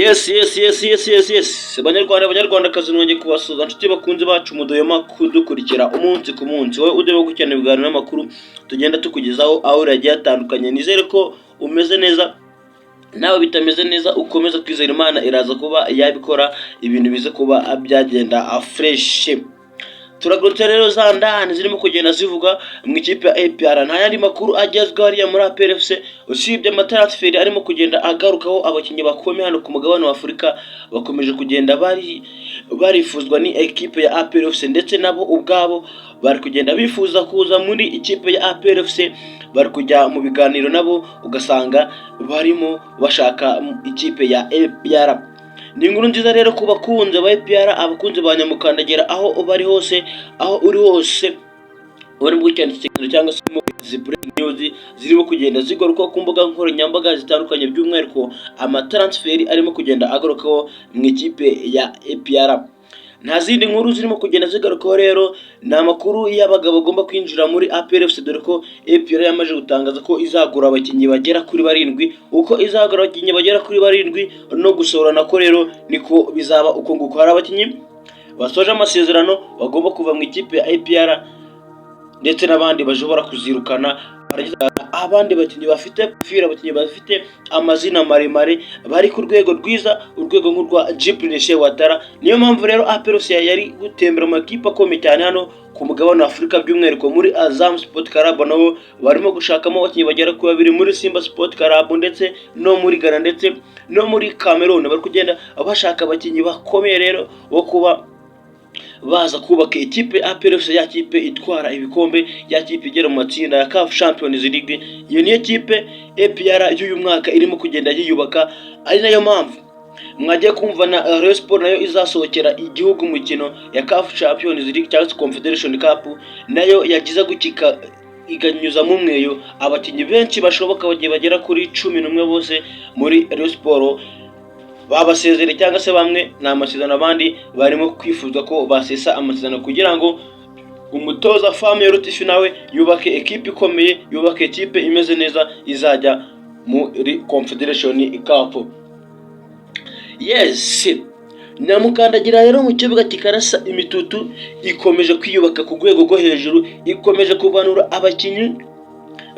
Yes, banyarwanda, banyarwandakazi, nongeye kubasuhuza, nshuti bakunze bacu mudahwema kudukurikira umunsi ku munsi, wowe udahwema gukurikirana ibiganiro n'amakuru tugenda tukugezaho aho uri hatandukanye. Nizere ko umeze neza, nawe bitameze neza ukomeza kwizera Imana, iraza kuba yabikora, ibintu bize kuba byagenda fresh. Turagarutse rero, za ndani zirimo kugenda zivuga mu ikipe ya APR. Nta yandi makuru agezweho hariya muri APR FC usibye amatransfer arimo kugenda agarukaho. Abakinnyi bakomeye hano ku mugabane wa Afurika bakomeje kugenda bari barifuzwa ni ekipe ya APR FC, ndetse nabo ubwabo bari kugenda bifuza kuza muri ikipe ya APR FC. Bari kujya mu biganiro nabo, ugasanga barimo bashaka ikipe ya APR. Ni inkuru nziza rero ku bakunzi ba APR, abakunzi ba Nyamukandagira, aho bari hose, aho uri hose uri gukurikirana iki kiganiro cyangwa se mu izi breaking news zirimo kugenda zigaruka ku mbuga nkoranyambaga zitandukanye, by'umwihariko amatransfer arimo kugenda agarukaho mu ikipe ya APR. Nta zindi nkuru zirimo kugenda zigarukaho rero, ni amakuru y'abagabo bagomba kwinjira muri APR FC, dore ko APR yamaze gutangaza ko izagura abakinnyi bagera kuri barindwi. Uko izagura abakinnyi bagera kuri barindwi no gusohora nako rero niko bizaba uko nguko. Hari abakinnyi basoje amasezerano bagomba kuva mu ikipe ya APR, ndetse n'abandi bashobora kuzirukana, abandi bakinnyi bafite profile, abakinnyi bafite amazina maremare, bari ku rwego rwiza, urwego nk'urwa Djibril Cheikh Ouattara. Niyo mpamvu rero APR yari gutembera mu makipe akomeye cyane hano ku mugabane wa Afurika, by'umwihariko muri Azam Sport Club, nabo barimo gushakamo abakinnyi bagera kuri babiri, muri Simba Sport Club, ndetse no muri Ghana, ndetse no muri Cameroon. Bari kugenda bashaka abakinnyi bakomeye rero bo kuba baza kubaka ikipe APR FC, ya kipe itwara ibikombe, ya kipe igera mu matsinda ya CAF Champions League. Iyo niyo kipe APR y'uyu mwaka irimo kugenda yiyubaka, ari nayo mpamvu mwagiye kumva na Rayon Sport nayo izasohokera igihugu mu mikino ya CAF Champions League cyangwa se Confederation Cup, nayo yagize gukika iganyuzamo umweyo abakinnyi benshi bashoboka bagiye bagera kuri 11 bose muri Rayon Sport babasezere, cyangwa se bamwe ni amasezerano, abandi barimo kwifuza ko basesa amasezerano kugira ngo umutoza Afhamia Lotfi nawe yubake ekipe ikomeye, yubake ekipe imeze neza izajya muri Confederation Cup. Yes, Nyamukandagira rero mu kibuga kikarasa imitutu ikomeje kwiyubaka ku rwego rwo hejuru, ikomeje kuvanura abakinnyi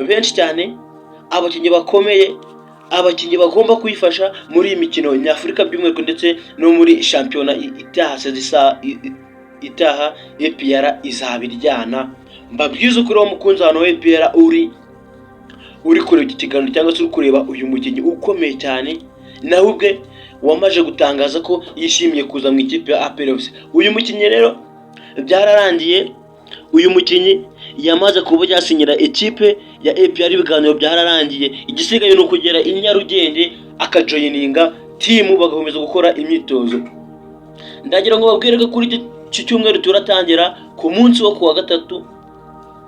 benshi cyane, abakinnyi bakomeye, abakinnyi bagomba kuyifasha muri iyi mikino nyafurika by'umwihariko, ndetse no muri shampiyona itaha zisa itaha APR izabiryana. Mbabwize ukuri, wo mukunzi hano wa APR uri kureba iki kiganiro cyangwa se uri kureba uyu mukinnyi ukomeye cyane, nawe ubwe wamaze gutangaza ko yishimiye kuza mu ikipe ya APR FC. Uyu mukinnyi rero byararangiye, uyu mukinnyi yamaze kuba yasinyira ikipe ya APR, ibiganiro byararangiye, igisigaye ni ukugera i Nyarugenge akajoininga team, bagakomeza gukora imyitozo. Ndagira ngo babwire ko kuri iki cyumweru turatangira ku munsi wo kuwa gatatu,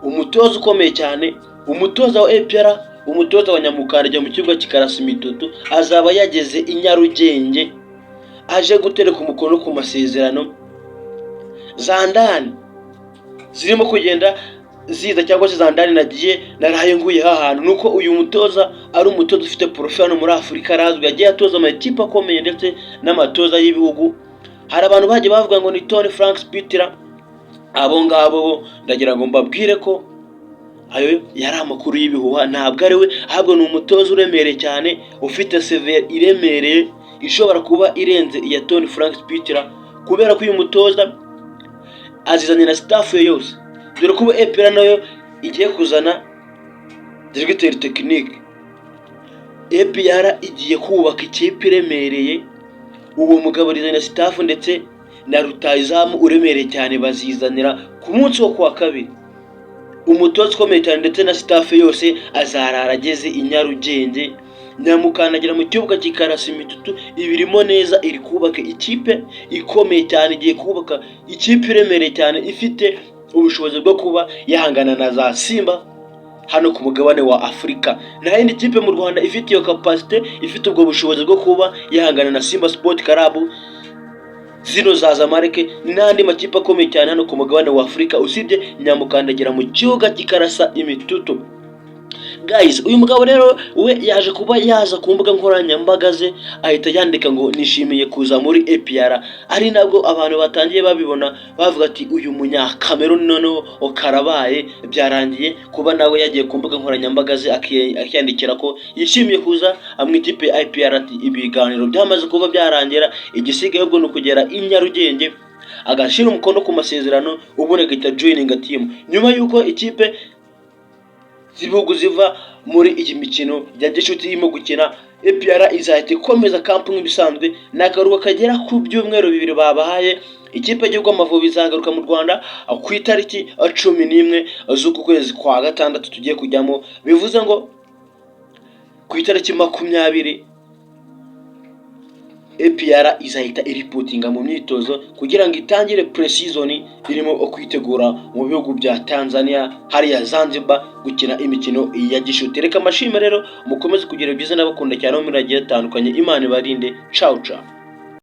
umutoza ukomeye cyane, umutoza wa APR, umutoza wa Nyamukandagira mu kibuga kikarasa imitutu, azaba yageze i Nyarugenge aje gutereka umukono ku masezerano. Za ndani zirimo kugenda ziza, cyangwa se za ndani nagiye naraye nguye hantu, nuko uyu mutoza ari umutoza ufite profile hano muri Afurika, arazwi, yagiye atoza amakipe akomeye ndetse n'amatoza y'ibihugu. Hari abantu bagiye bavuga ngo ni Tony Frank Spittler. Abo ngabo bo ndagira ngo mbabwire ko ayo yari amakuru y'ibihuha, ntabwo ari we, ahubwo ni umutoza uremereye cyane, ufite CV iremereye ishobora kuba irenze iya Tony Frank Spittler, kubera ko uyu mutoza azizanira staff ye yose, dore ko ubu APR nayo igiye kuzana directeur technique. APR igiye kubaka ikipe iremereye. Uwo mugabo arizanira staff ndetse na rutahizamu uremereye cyane, bazizanira ku munsi wo kuwa kabiri. Umutoza ukomeye cyane ndetse na staff yose azarara ageze i Nyarugenge. Nyamukandagira mu kibuga kikarasa imitutu ibirimo neza, iri kubaka ikipe ikomeye cyane, igiye kubaka ikipe iremereye cyane ifite ubushobozi bwo kuba yahangana na za Simba hano ku mugabane wa Afurika. Nta yindi kipe mu Rwanda ifite iyo capacité, ifite ubwo bushobozi bwo kuba yahangana na Simba Sport Club, zino za Zamalek n'andi makipe akomeye cyane hano ku mugabane wa Afurika usibye Nyamukandagira mu kibuga kikarasa imitutu. Guys, uyu mugabo rero we yaje kuba yaza ku mbuga nkoranyambaga ze, ahita yandika ngo "Nishimiye kuza muri APR." Ari nabwo abantu batangiye babibona, bavuga ati "Uyu munya Cameroon noneho karabaye, byarangiye." Kuba nawe yagiye ku mbuga nkoranyambaga ze akiyandikira ko yishimiye kuza mu ikipe ya APR, ati ibiganiro byamaze kuba byarangira, igisigaye ubwo ni ukugera i Nyarugenge agashyira umukono ku masezerano, ubundi agahita joininga team nyuma y'uko ikipe z'ibihugu ziva muri iyi mikino ya gishuti irimo gukina. APR izahita ikomeza camp nk'ibisanzwe. Ni akaruhuko kagera ku byumweru 2 babahaye. Ikipe y'igihugu Amavubi izagaruka mu Rwanda ku itariki 11 z'uku kwezi kwa gatandatu tugiye kujyamo, bivuze ngo ku itariki 20 APR izahita ireportinga mu myitozo kugira ngo itangire pre-season irimo kwitegura mu bihugu bya Tanzania, hariya Zanzibar, gukina imikino ya gishuti. Reka amashimwe rero, mukomeze kugira byiza, n'abakunda cyane aho muri hagiye hatandukanye. Imana ibarinde. Ciao ciao.